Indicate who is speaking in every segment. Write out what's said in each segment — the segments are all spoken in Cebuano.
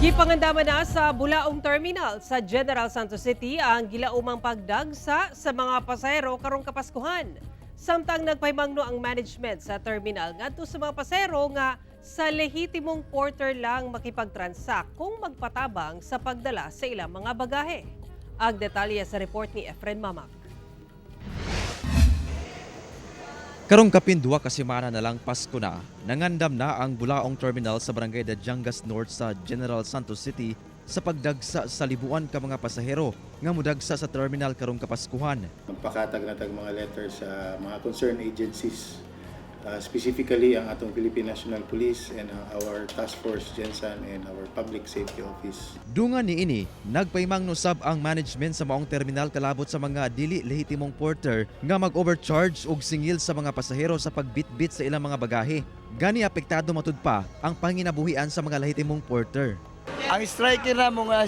Speaker 1: Gipangandaman na sa Bulaong Terminal sa General Santos City ang gilaumang pagdagsa sa mga pasahero karong Kapaskuhan. Samtang nagpahimangno ang management sa terminal ngadto sa mga pasahero nga sa lehitimong porter lang makipagtransak kung magpatabang sa pagdala sa ilang mga bagahe. Ang detalye sa report ni Efren Mamak.
Speaker 2: Karong kapin 2 ka semana na lang, Pasko na, nangandam na ang Bulaong Terminal sa Barangay Dadiangas North sa General Santos City sa pagdagsa sa libuan ka mga pasahero nga mudagsa sa terminal karong Kapaskuhan.
Speaker 3: Magpakatag na tag mga letters sa mga concerned agencies, specifically ang atong Philippine National Police and our Task Force Gensan and our Public Safety Office.
Speaker 2: Dungan niini, nagpahimangno sab ang management sa maong terminal kalabot sa mga dili lehitimong porter nga mag-overcharge og singil sa mga pasahero sa pagbitbit sa ilang mga bagahe. Gani apektado matud pa ang panginabuhian sa mga lehitimong porter.
Speaker 4: Ang striker na mo nga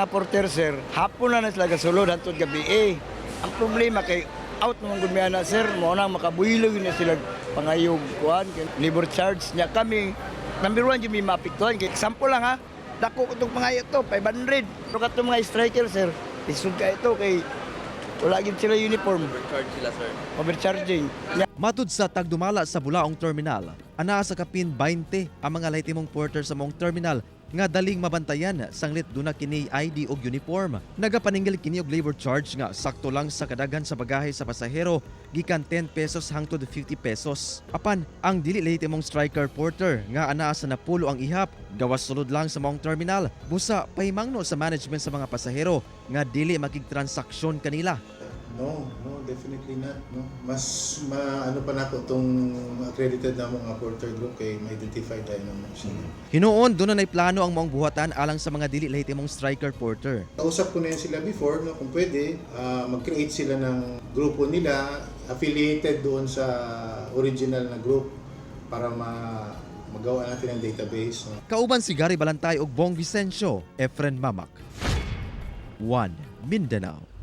Speaker 4: porter, sir, hapon na na sila gasulod hantod gabi eh. Ang problema kay out naman gud mi ana, sir, mo nang makabuylo gyud na sila pangayog kuan kay labor charge niya kami. Number one jud mi maapektuhan kay example lang ha. Dako ko tong pangayo to 500. Pero katong mga striker, sir, isud ka ito kay wala gyud sila uniform.
Speaker 5: Overcharge sila, sir.
Speaker 4: Overcharging. Nya,
Speaker 2: Matud sa tagdumala sa Bulaong Terminal, anaa sa kapin 20 ang mga lehitimong porter sa maong terminal nga daling mabantayan sanglit duna kini ID og uniform. Nagapaningil kini og labor charge nga sakto lang sa kadaghan sa bagahe sa pasahero gikan 10 pesos hangtod 50 pesos. Apan ang dili lehitimong striker porter nga anaa sa napulo ang ihap gawas sulod lang sa maong terminal, busa pahimangno sa management sa mga pasahero nga dili makigtransaksyon kanila.
Speaker 3: No, definitely not. No, mas maano pa nako tong accredited na mga porter group kay ma-identify tayo ng mga sila.
Speaker 2: Hinuon, duna nay plano ang maong buhatan alang sa mga dili lehitimong striker porter.
Speaker 3: Kausap ko na yun sila before, no, kung pwede, mag-create sila ng grupo nila affiliated doon sa original na group para magawa natin ang database. No?
Speaker 2: Kauban si Gary Balantay ug Bong Vicencio, Efren Mamak. 1 Mindanao.